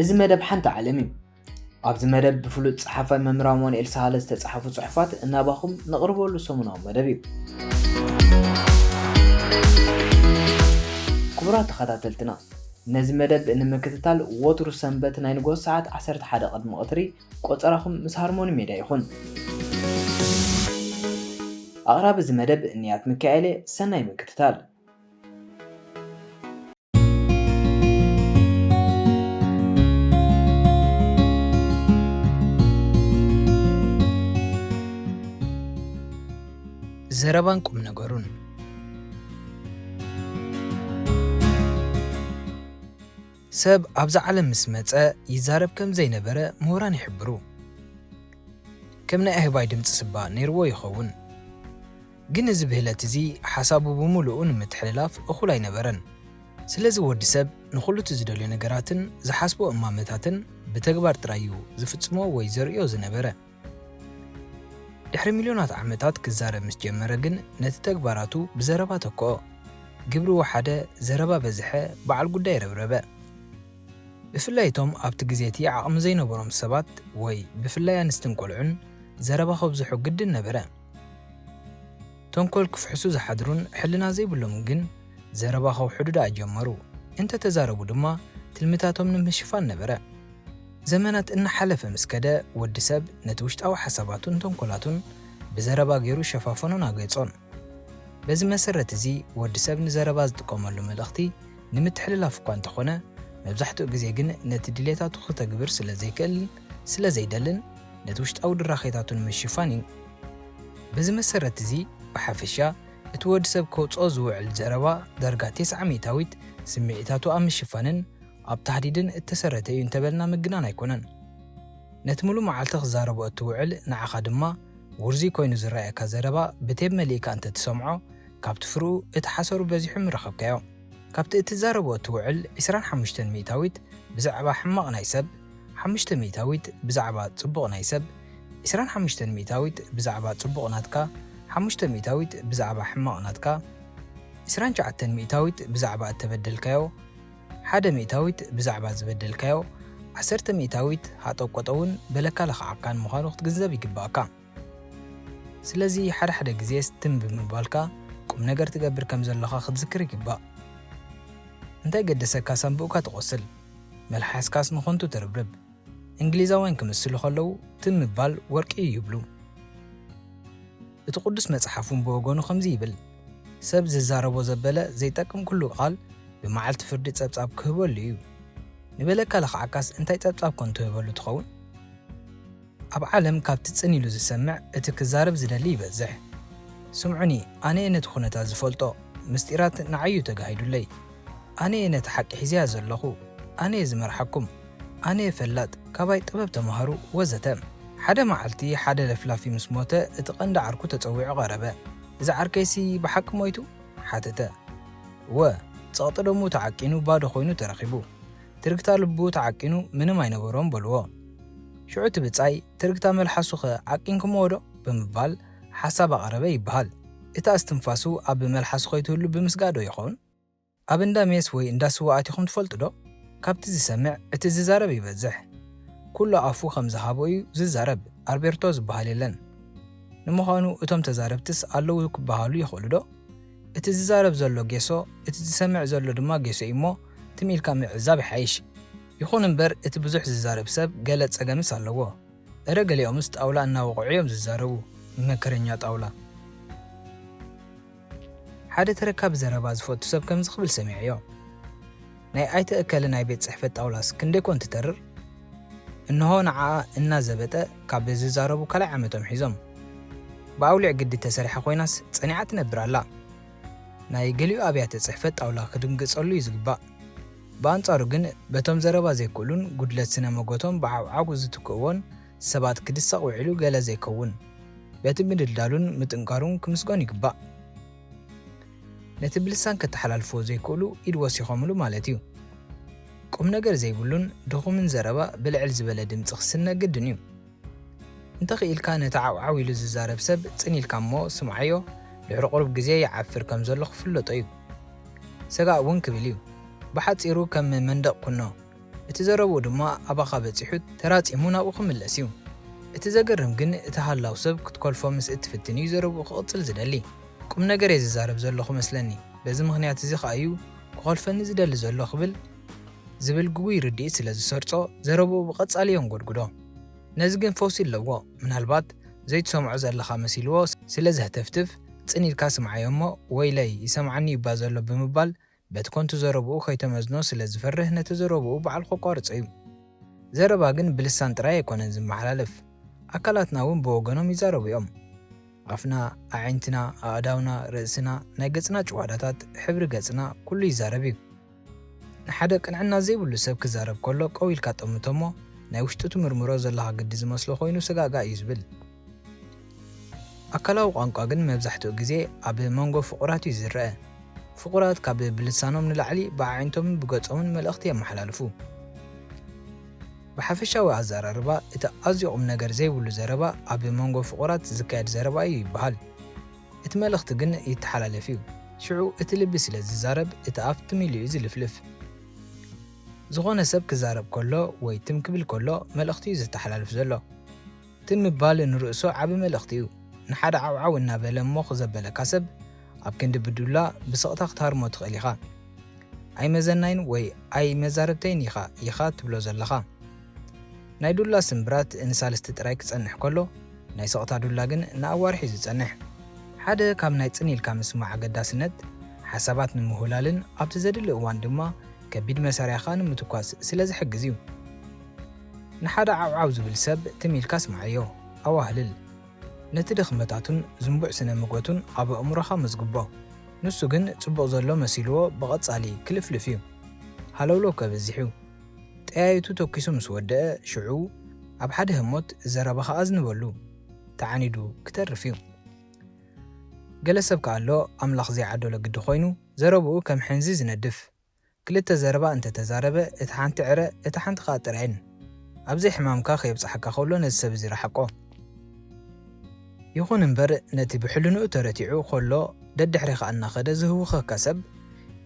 እዚ መደብ ሓንቲ ዓለም እዩ። ኣብዚ መደብ ብፍሉጥ ጸሓፋይ መምህር ኣማኑኤል ሳህለ ዝተጻሕፉ ጽሑፋት እናባኹም ነቕርበሉ ሰሙናዊ መደብ እዩ። ክቡራት ተኸታተልትና፣ ነዚ መደብ ንምክትታል ወትሩ ሰንበት ናይ ንግሆ ሰዓት ዓሰርተ ሓደ ቅድሚ ቀትሪ ቆጸራኹም ምስ ሃርሞኒ ሜድያ ይኹን። ኣቕራቢ እዚ መደብ እንያት ሚካኤል እየ። ሰናይ ምክትታል። ዘረባን ቁም ነገሩን። ሰብ ኣብዛ ዓለም ምስ መጸ ይዛረብ ከም ዘይነበረ ምሁራን ይሕብሩ። ከም ናይ ኣህባይ ድምጺ ስባ ነይርዎ ይኸውን። ግን እዚ ብህለት እዚ ሓሳቡ ብምሉኡ ንምትሕልላፍ እኹል ኣይነበረን። ስለዚ ወዲ ሰብ ንኹሉ እቲ ዝደልዮ ነገራትን ዝሓስቦ እማመታትን ብተግባር ጥራይ እዩ ዝፍጽሞ ወይ ዘርእዮ ዝነበረ። ድሕሪ ሚልዮናት ዓመታት ክዛረብ ምስ ጀመረ ግን ነቲ ተግባራቱ ብዘረባ ተክኦ። ግብሪ ወሓደ፣ ዘረባ በዝሐ፣ በዓል ጉዳይ ረብረበ። ብፍላይ እቶም ኣብቲ ግዜ እቲ ዓቕሚ ዘይነበሮም ሰባት ወይ ብፍላይ ኣንስትን ቆልዑን ዘረባ ከብዝሑ ግድን ነበረ። ተንኮል ክፍሕሱ ዝሓድሩን ሕልና ዘይብሎምን ግን ዘረባ ከውሕዱ ደኣ ጀመሩ። እንተ ተዛረቡ ድማ ትልምታቶም ንምሽፋን ነበረ። ዘመናት እናሓለፈ ምስ ከደ ወዲ ሰብ ነቲ ውሽጣዊ ሓሳባቱን ተንኮላቱን ብዘረባ ገይሩ ሸፋፈኖን ኣገጾን። በዚ መሰረት እዚ ወዲ ሰብ ንዘረባ ዝጥቀመሉ መልእኽቲ ንምትሕልላፍ እኳ እንተኾነ፣ መብዛሕትኡ ግዜ ግን ነቲ ድሌታቱ ክተግብር ስለ ዘይክእልን ስለ ዘይደልን ነቲ ውሽጣዊ ድራኼታቱ ንምሽፋን እዩ። በዚ መሰረት እዚ ብሓፈሻ እቲ ወዲ ሰብ ከውጽኦ ዝውዕል ዘረባ ዳርጋ ተስዓ ሚእታዊት ስምዒታቱ ኣብ ምሽፋንን ኣብ ታህዲድን እተሰረተ እዩ እንተበልና ምግናን ኣይኮነን። ነቲ ሙሉእ መዓልቲ ክዛረቦ እትውዕል ንዓኻ ድማ ውርዙይ ኮይኑ ዝረኣየካ ዘረባ ብቴብ መሊእካ እንተትሰምዖ፣ ካብቲ ፍርኡ እቲ ሓሰሩ በዚሑ ምረኸብካዮ። ካብቲ እትዛረቦ እትውዕል ዕስራን ሓሙሽተን ሚእታዊት ብዛዕባ ሕማቕ ናይ ሰብ፣ ሓሙሽተ ሚእታዊት ብዛዕባ ጽቡቕ ናይ ሰብ፣ ዕስራን ሓሙሽተን ሚእታዊት ብዛዕባ ጽቡቕ ናትካ፣ ሓሙሽተ ሚእታዊት ብዛዕባ ሕማቕ ናትካ፣ ዕስራን ትሽዓተን ሚእታዊት ብዛዕባ እተበደልካዮ፣ ሓደ ሚእታዊት ብዛዕባ ዝበደልካዮ፣ ዓሰርተ ሚእታዊት ሃጠውቆጠውን በለካ ለኽዓካን ምዃኑ ክትግንዘብ ይግባእካ። ስለዚ ሓደ ሓደ ግዜስ ትም ብምባልካ ቁም ነገር ትገብር ከም ዘለኻ ክትዝክር ይግባእ። እንታይ ገደሰካ ሳንቡእካ ትቖስል፣ መልሓስካስ ንኾንቱ ትርብርብ። እንግሊዛውያን ክምስሉ ከለዉ ትም ምባል ወርቂ እዩ ይብሉ። እቲ ቅዱስ መጽሓፍ እውን ብወገኑ ከምዚ ይብል፣ "ሰብ ዝዛረቦ ዘበለ ዘይጠቅም ኩሉ ቃል ብመዓልቲ ፍርዲ ጸብጻብ ክህበሉ እዩ። ንበለካ ለኽዓካስ እንታይ ጸብጻብ ኮን ትህበሉ ትኸውን?" ኣብ ዓለም ካብቲ ጽን ኢሉ ዝሰምዕ እቲ ክዛረብ ዝደሊ ይበዝሕ። ስምዑኒ፣ ኣነ እየ ነቲ ኩነታት ዝፈልጦ፣ ምስጢራት ንዓይ እዩ ተጋሂዱለይ። ኣነ እየ ነቲ ሓቂ ሒዘያ ዘለኹ፣ ኣነ እየ ዝመርሓኩም፣ ኣነ እየ ፈላጥ፣ ካባይ ጥበብ ተማሃሩ፣ ወዘተ። ሓደ መዓልቲ ሓደ ለፍላፊ ምስ ሞተ እቲ ቀንዲ ዓርኩ ተጸዊዑ ቀረበ። "እዚ ዓርከይሲ ብሓቂ ሞይቱ?" ሓተተ። "እወ፣ ጸቕጢ ደሙ ተዓቂኑ ባዶ ኮይኑ ተረኺቡ። ትርግታ ልቡ ተዓቂኑ ምንም ኣይነበሮን" በልዎ። ሽዑ እቲ ብጻይ "ትርግታ መልሓሱኸ ዓቂንኩምዎ ዶ?" ብምባል ሓሳብ ኣቐረበ ይበሃል። እታ እስትንፋሱ ኣብ መልሓሱ ከይትህሉ ብምስጋእ ዶ ይኸውን? ኣብ እንዳ ሜስ ወይ እንዳ ስዋ ኣቲኹም ትፈልጡ ዶ? ካብቲ ዝሰምዕ እቲ ዝዛረብ ይበዝሕ። ኩሉ ኣፉ ከም ዝሃቦ እዩ ዝዛረብ፣ ኣርቤርቶ ዝበሃል የለን። ንምዃኑ እቶም ተዛረብትስ ኣለዉ ክበሃሉ ይኽእሉ ዶ? እቲ ዝዛረብ ዘሎ ጌሶ፣ እቲ ዝሰምዕ ዘሎ ድማ ጌሶ እዩ እሞ ትም ኢልካ ምዕዛብ ይሓይሽ። ይኹን እምበር እቲ ብዙሕ ዝዛረብ ሰብ ገለ ጸገምስ ኣለዎ። እረ ገሊኦምስ ጣውላ እናወቕዑ እዮም ዝዛረቡ። መከረኛ ጣውላ። ሓደ ተረካቢ ዘረባ ዝፈቱ ሰብ ከምዚ ክብል ሰሚዐዮ፣ "ናይ ኣይተ እከለ ናይ ቤት ጽሕፈት ጣውላስ ክንደይ ኮን ትተርር? እንሆ ንዓኣ እናዘበጠ ካብ ዝዛረቡ ካልኣይ ዓመቶም ሒዞም። ብኣውሊዕ ግዲ ተሰሪሓ ኮይናስ ጸኒዓ ትነብር ኣላ። ናይ ገሊኡ ኣብያተ ጽሕፈት ጣውላ ክድንግጸሉ እዩ ዝግባእ። ብኣንጻሩ ግን በቶም ዘረባ ዘይክእሉን ጉድለት ስነ መጎቶም ብዓውዓው ዝትክእዎን ሰባት ክድሰቕ ውዒሉ ገለ ዘይከውን፣ በቲ ምድልዳሉን ምጥንካሩን ክምስገን ይግባእ። ነቲ ብልሳን ከተሓላልፍዎ ዘይክእሉ ኢድ ወሲኾምሉ ማለት እዩ። ቁም ነገር ዘይብሉን ድኹምን ዘረባ ብልዕል ዝበለ ድምጺ ክስነ ግድን እዩ። እንተኽኢልካ ነቲ ዓውዓው ኢሉ ዝዛረብ ሰብ ጽን ኢልካ እሞ ስምዓዮ፣ ድሕሪ ቁሩብ ግዜ ይዓፍር ከም ዘሎ ክፍለጦ እዩ። ሰጋእ እውን ክብል እዩ። ብሓጺሩ ከም መንደቕ ኩኖ፣ እቲ ዘረብኡ ድማ ኣባኻ በጺሑ ተራጺሙ ናብኡ ክምለስ እዩ። እቲ ዘገርም ግን እቲ ሃላው ሰብ ክትኮልፎ ምስ እትፍትን እዩ ዘረብኡ ክቕጽል ዝደሊ። ቁም ነገር እየ ዝዛረብ ዘለኹ መስለኒ፣ በዚ ምኽንያት እዚ ኸኣ እዩ ክኾልፈኒ ዝደሊ ዘሎ ክብል ዝብል ግጉይ ርድኢት ስለ ዝሰርጾ ዘረብኡ ብቐጻሊ የንጎድጉዶ። ነዚ ግን ፈውሲ ኣለዎ። ምናልባት ዘይትሰምዖ ዘለኻ መሲልዎ ስለ ዘህተፍትፍ ጽን ኢልካ ስምዓዮ እሞ ወይለይ ይሰምዓኒ እባ ዘሎ ብምባል በቲ ኮንቱ ዘረብኡ ከይተመዝኖ ስለ ዝፈርህ ነቲ ዘረብኡ ባዕሉ ከቋርጾ እዩ። ዘረባ ግን ብልሳን ጥራይ ኣይኮነን ዝመሓላለፍ። ኣካላትና እውን ብወገኖም ይዛረቡ እዮም። ኣፍና፣ ኣዒንትና፣ ኣእዳውና፣ ርእስና፣ ናይ ገጽና ጭዋዳታት፣ ሕብሪ ገጽና፣ ኩሉ ይዛረብ እዩ። ንሓደ ቅንዕና ዘይብሉ ሰብ ክዛረብ ከሎ ቀው ኢልካ ጠምቶ እሞ ናይ ውሽጡ ትምርምሮ ዘለኻ ግዲ ዝመስሎ ኮይኑ ሰጋጋ እዩ ዝብል። ኣካላዊ ቋንቋ ግን መብዛሕትኡ ግዜ ኣብ መንጎ ፍቑራት እዩ ዝረአ። ፍቑራት ካብ ብልሳኖም ንላዕሊ ብኣዒንቶምን ብገጾምን መልእኽቲ የመሓላልፉ። ብሓፈሻዊ ኣዘራርባ እቲ ኣዝዩ ቁም ነገር ዘይብሉ ዘረባ ኣብ መንጎ ፍቑራት ዝካየድ ዘረባ እዩ ይበሃል። እቲ መልእኽቲ ግን ይተሓላለፍ እዩ። ሽዑ እቲ ልቢ ስለ ዝዛረብ እቲ ኣፍ ትም ኢሉ እዩ ዝልፍልፍ። ዝኾነ ሰብ ክዛረብ ከሎ ወይ ትም ክብል ከሎ መልእኽቲ እዩ ዘተሓላልፍ ዘሎ። ትም ምባል ንርእሱ ዓቢ መልእኽቲ እዩ። ንሓደ ዓውዓው እናበለ እሞ ዘበለካ ሰብ ኣብ ክንዲ ብዱላ ብስቕታ ክትሃርሞ ትኽእል ኢኻ። ኣይመዘናይን ወይ ኣይመዛረብተይን ኢኻ ኢኻ ትብሎ ዘለኻ። ናይ ዱላ ስምብራት ንሳልስቲ ጥራይ ክጸንሕ ከሎ ናይ ስቕታ ዱላ ግን ንኣዋርሕ እዩ ዝጸንሕ። ሓደ ካብ ናይ ጽን ኢልካ ምስማዕ ኣገዳስነት ሓሳባት ንምውህላልን ኣብቲ ዘድሊ እዋን ድማ ከቢድ መሳርያኻ ንምትኳስ ስለ ዝሕግዝ እዩ። ንሓደ ዓውዓው ዝብል ሰብ ትም ኢልካ ስምዓዮ፣ ኣዋህልል። ነቲ ድኽመታቱን ዝንቡዕ ስነ ምግበቱን ኣብ ኣእምሮኻ መዝግቦ። ንሱ ግን ጽቡቕ ዘሎ መሲልዎ ብቐጻሊ ክልፍልፍ እዩ። ሃለውለው ከብዝሕ እዩ። ጠያይቱ ተኪሱ ምስ ወደአ ሽዑ ኣብ ሓደ ህሞት ዘረባኻ ኣዝንበሉ። ተዓኒዱ ክተርፍ እዩ። ገለ ሰብ ከኣ ኣሎ ኣምላኽ ዘይዓደሎ ግዲ ኮይኑ ዘረብኡ ከም ሕንዚ ዝነድፍ። ክልተ ዘረባ እንተ ተዛረበ እታ ሓንቲ ዕረ እታ ሓንቲ ከኣ ጥራየን። ኣብ ዘይሕማምካ ከየብጽሓካ ከሎ ነዚ ሰብ እዚ ረሓቆ። ይኹን እምበር ነቲ ብሕልንኡ ተረቲዑ ከሎ ደድሕሪኻ እናኸደ ዝህውኸካ ሰብ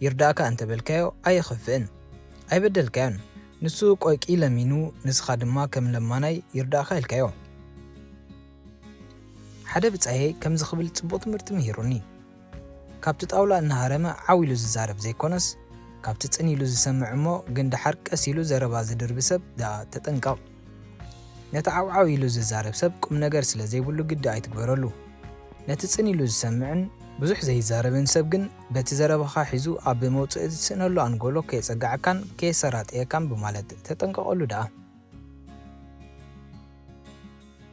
ይርዳእካ እንተበልካዮ ኣየኽፍእን። ኣይበደልካዮን። ንሱ ቆይቂ ለሚኑ ንስኻ ድማ ከም ለማናይ ይርዳእካ ኢልካዮ። ሓደ ብጻየይ ከምዚ ክብል ጽቡቕ ትምህርቲ ምሂሩኒ። ካብቲ ጣውላ እናሃረመ ዓው ኢሉ ዝዛረብ ዘይኮነስ ካብቲ ጽን ኢሉ ዝሰምዕ እሞ ግን ደሓር ቀስ ኢሉ ዘረባ ዝድርቢ ሰብ ደኣ ተጠንቀቕ። ነቲ ዓውዓው ኢሉ ዝዛረብ ሰብ ቁም ነገር ስለ ዘይብሉ ግዲ ኣይትግበረሉ። ነቲ ጽን ኢሉ ዝሰምዕን ብዙሕ ዘይዛረብን ሰብ ግን በቲ ዘረባኻ ሒዙ ኣብ መውጽኢ ዝስእነሉ ኣንጎሎ ከየጸግዓካን ከየሰራጥየካን ብማለት ተጠንቀቐሉ ደኣ።